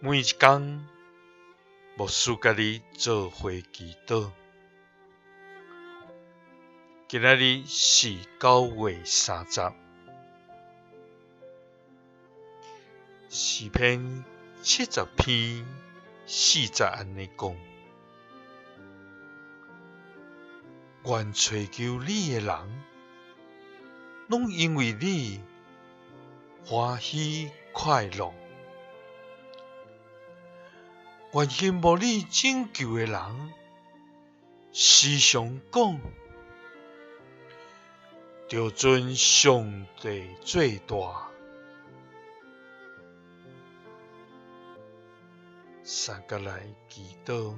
每一工，牧師佮你做伙祈禱。今仔日是9月30，詩篇70篇4節按呢講：願揣求你的人，攏因為你歡喜快樂。願欣慕你拯救的人，時常講：著尊上帝做大。三佮來祈禱，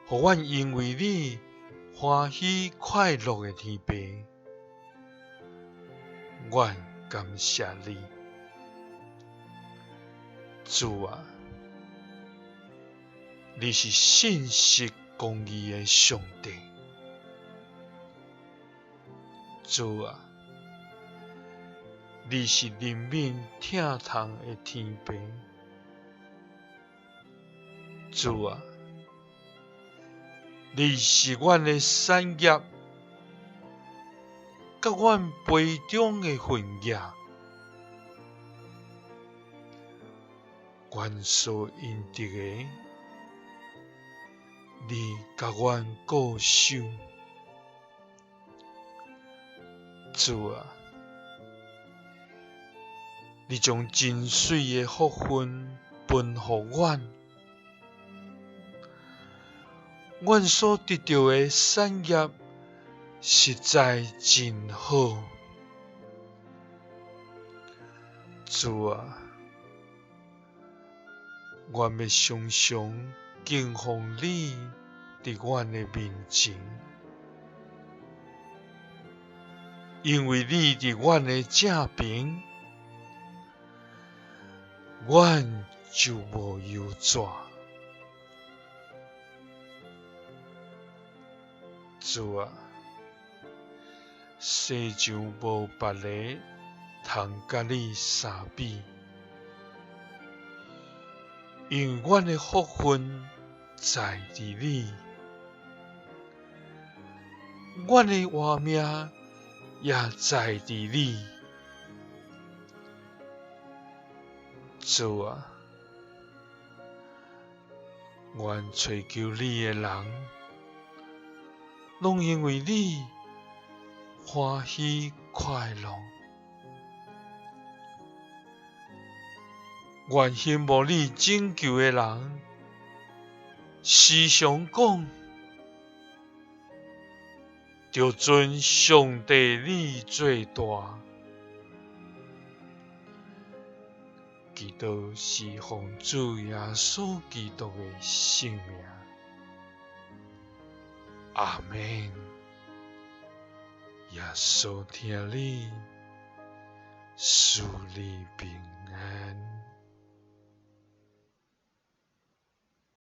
予阮因為你歡喜快樂的天父，阮感謝你。主啊，你是信實公義的上帝。主啊，你是憐憫疼痛的天父。主啊，你是阮的產業，佮阮杯中的份額。阮所應得的，你共阮顧守。主啊，你將真媠的福分分予阮，阮所得著的產業實在真好。主啊，阮欲常常敬奉你佇阮的面前，因為你佇阮的正爿，阮就無憂跩。主啊，世上無別个通佮你相比，因為阮的福分在佇你，阮的活命也在佇你。主啊，願揣求你的人，攏因為你歡喜快樂。願欣慕你拯救的人，時常講：著尊上帝你做大。祈禱是奉主耶穌基督的聖名。阿們。耶穌疼你，賜你平安。